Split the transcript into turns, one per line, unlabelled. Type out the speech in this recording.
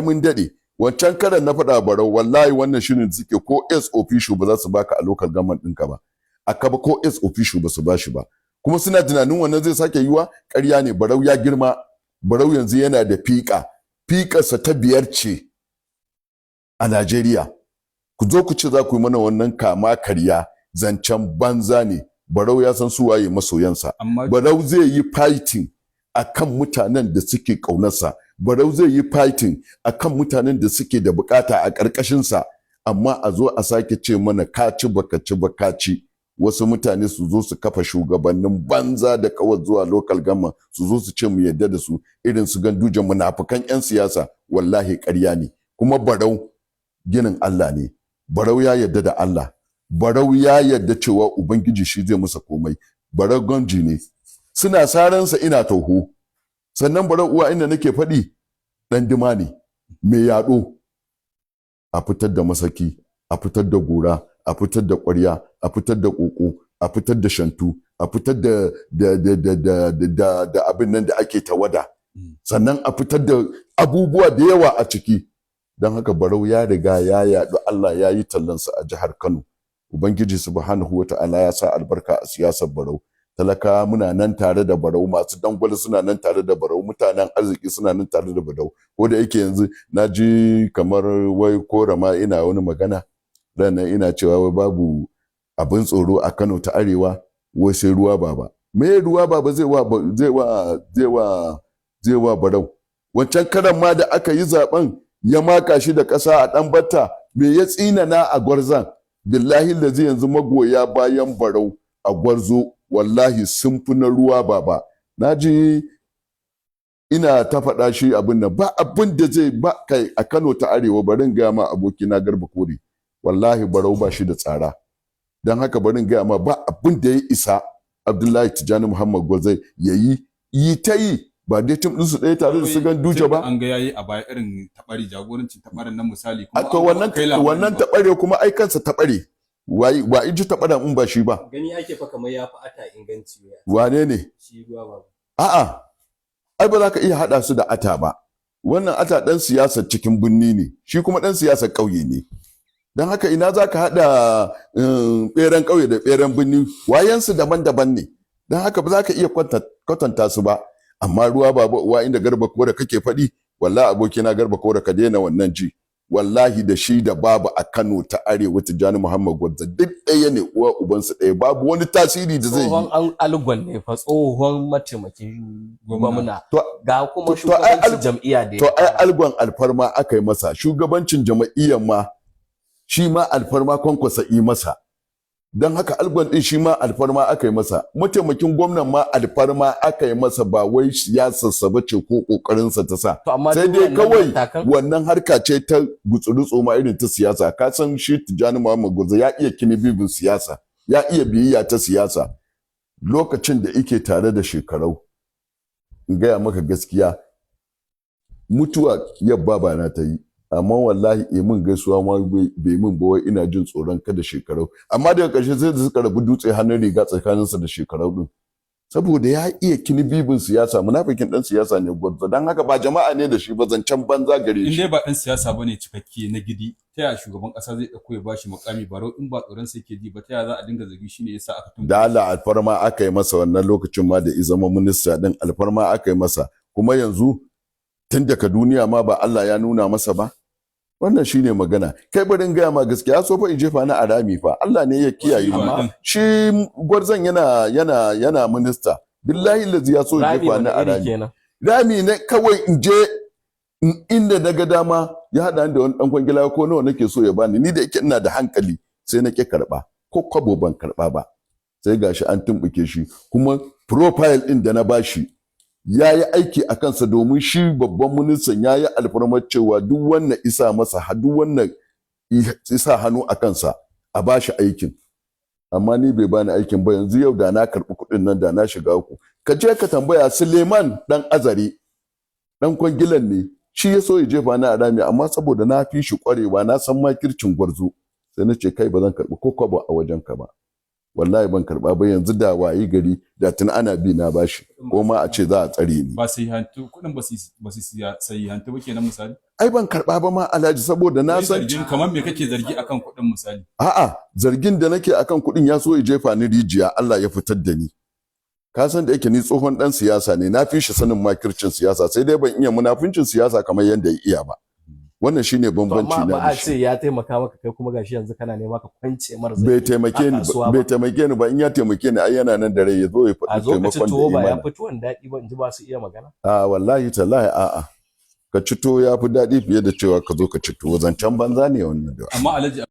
Mun daɗe. Wancan karan na faɗa Barau, wallahi wannan shirin da suke, ko ex officio ba za su baka a local government ɗinka ba. A Kaba ko ex officio ba su bashi ba, kuma suna tunanin wannan zai sake yiwa. Ƙarya ne. Barau ya girma. Barau yanzu yana da fiƙa, fiƙarsa ta biyar ce a Najeriya. Ku zo ku ce za ku yi mana wannan kama karya, zancen banza ne. Barau ya san su waye masoyansa.
Amma
Barau zai yi fighting akan mutanen da suke ƙaunarsa. Barau zai yi fighting akan mutanen da suke da bukata a ƙarƙashinsa. Amma a zo a sake ce mana ka ci, baka ci ba, ka ci, wasu mutane su zo su kafa shugabannin banza da kawai zuwa local government su zo su ce mu yadda da su, irin su Ganduje, munafukan 'yan siyasa, wallahi ƙarya ne. Kuma Barau ginin Allah ne. Barau ya yarda da Allah. Barau ya yarda cewa Ubangiji shi zai masa komai. Barau gamji ne, suna saransa ina toho. Sannan Barau, uwa inda nake faɗi, ɗan dima ne mai yaɗo. A fitar da masaki, a fitar da gora, a fitar da ƙwarya, a fitar da ƙoƙo, a fitar da shantu, a fitar da abin nan da ake tawada, sannan a fitar da abubuwa da yawa a ciki. Don haka Barau ya riga ya yaɗu. Allah ya yi tallansa a jihar Kano. Ubangiji Subhanahu wa Ta'ala ya sa albarka a siyasar Barau. Talaka muna nan tare da Barau, masu dangwale suna nan tare da Barau, mutanen arziki suna nan tare da Barau. Ko da yake yanzu na ji kamar wai kora ma ina wani magana ranar, ina cewa wai babu abin tsoro a Kano ta Arewa, wai sai Ruwa Baba. Me Ruwa Baba zai wa Barau? Wancan karan ma da aka yi zaben ya maka shi da ƙasa a ɗan batta, me ya tsinana a Gwarzon? Billahi da zai yanzu magoya bayan Barau a Gwarzo wallahi sun fi na Ruwa Baba. Na ji ina ta faɗa shi abin nan, ba abin da zai ba kai a Kano ta Arewa. Bari in gaya ma, abokina Garba Kore, wallahi Barau ba shi da tsara. Don haka bari in gaya ma, ba abin da ya isa Abdullahi Tijjani Muhammad Gwarzai ya yi yi ta yi, ba dai team ɗinsu ɗaya tare da su Ganduje ba.
An ga yayi a baya irin taɓari, jagorancin taɓarin nan misali.
A to
an
wannan
kai labari
wannan
ba.
Taɓare kuma ai kansa taɓare. Wai wa iji taɓaren in ba shi ba?
Gani ake fa kamar ya fi Ata inganci ne.
Wane ne?
Shi Ruwa Baba.
A'a, ai ba za ka iya haɗa su da Ata ba. Wannan Ata ɗan siyasar cikin birni ne, shi kuma ɗan siyasar ƙauye ne. Don haka ina za ka haɗa ɓeran ƙauye da ɓeran birni? Wayansu daban-daban ne. Don haka ba za ka iya kwatanta su ba. Amma Ruwa Baba, uwa inda Garba Kore kake faɗi, wallahi abokina Garba Kore, ka daina wannan ji. Wallahi da shi da babu a Kano ta Arewa, Tijjani Muhammad Gwarzo, duk ɗaya ne, uwa ubansu ɗaya. Babu wani tasiri da zai yi.
Tsohon algon ne fa, tsohon mataimakin gwamna, ga kuma
To ai
shugabancin jam'iyya da ya
To ai
fara.
Algon alfarma aka yi masa, shugabancin jama'iyyar ma shi ma alfarma Kwankwasa yi masa. Don haka algon din shi ma alfarma aka yi masa, mataimakin gwamnan ma alfarma aka yi masa, ba wai siyasarsa ba ce ko kokarinsa ta sa.
To amma
Sai
duk
dai
wannan
kawai
matakan
wannan harka ce ta gutsuri tsoma irin ta siyasa. Ka san shi Tijjani Muhammad Gwarzo ya iya kinibibin siyasa, ya iya biyayya ta siyasa. Lokacin da yake tare da Shekarau, in gaya maka gaskiya, mutuwa yabba ba na ta yi, amma wallahi min gaisuwa ma bai min ba, wai ina jin tsoron kada Shekarau. Amma daga ƙarshe sai da suka rabu dutse hannun riga tsakaninsa da Shekarau din, saboda ya iya kinibibin siyasa. Munafikin dan siyasa ne Gwarzo. Dan haka ba jama'a ne da shi ba, zancen banza gare
In
shi.
dai ba ɗan siyasa bane cikakke na gidi, ta yaya shugaban ƙasa zai ɗauko ya bashi mukami Barau in ba tsoron sai ke ji ba? Ta yaya za a dinga zargi shine yasa aka tumɓuke?
Da Allah, alfarma aka yi masa wannan lokacin ma da zama minista din, alfarma aka yi masa. Kuma yanzu tun daga duniya ma ba Allah ya nuna masa ba. Wannan shine magana. Kai, bari in gaya ma gaskiya, so fa in jefa na a rami fa, Allah ne ya kiyaye
Shi ba
ni.
din.
Shi Gwarzon yana minista, billahi lazi ya so ya
Rami
jefa
wani
ni a
iri
rami.
kenan?
Rami ne kawai in je inda na ga dama. Ya haɗa ni da wani ɗan kwangila, ko nawa nake so ya bani. Ni da yake ina da hankali, sai na ƙi karɓa, ko kwabo ban karɓa ba. Sai gashi an tumɓuke shi. Kuma profile ɗin da na bashi ya yi aiki a kansa, domin shi babban ministan ya yi alfarmar cewa duk wannan isa masa, duk wannan isa hannu a kansa, a bashi aikin. Amma ni bai bani aikin ba. Yanzu yau da na karɓi kuɗin nan, da na shiga uku. Ka je ka tambaya Suleiman dan Azare, dan kwangilan ne, shi ya so ya jefa ni a rami. Amma saboda na fi shi ƙwarewa, na san makircin Gwarzo, sai na ce, "Kai, ba zan karɓi ko kwabo a wajen ka ba." Wallahi ban karɓa ba. Yanzu da wayi gari da tun ana bi na bashi, ko ma a ce za a tsare ni.
Ba sai hantu kuɗin ba su, ba su sahihantu ba kenan misali.
Ai ban karɓa ba ma, Alhaji, saboda na
Wai
san
zargin kamar me kake zargi akan kuɗin, misali?
A'a, zargin da nake akan kuɗin, ya so ya jefa ni rijiya, Allah ya fitar da ni. Ka san da yake ni tsohon dan siyasa ne, na fi shi sanin makircin siyasa, sai dai ban iya munafincin siyasa kamar yadda ya iya ba. Wannan shine
To
bambanci
amma
na
ba
da
a
shi.
ce ya taimaka maka, kai kuma gashi yanzu kana nema ka kwance mara zani
Bai taimake
a
ni
kasuwa
ba, bai taimake ni ba. In ya taimake ni, ai yana nan da rai, ya zo ya
A
faɗi
zo ka ci
taimakon da
tuwo ba
ya
ya
mana.
fi tuwon daɗi ba, in ji ba su iya magana.
A wallahi tallahi, a'a. Ka ci tuwo ya fi daɗi fiye da cewa ka zo ka ci tuwo. Zancen banza ne wannan da.
Amma Alhaji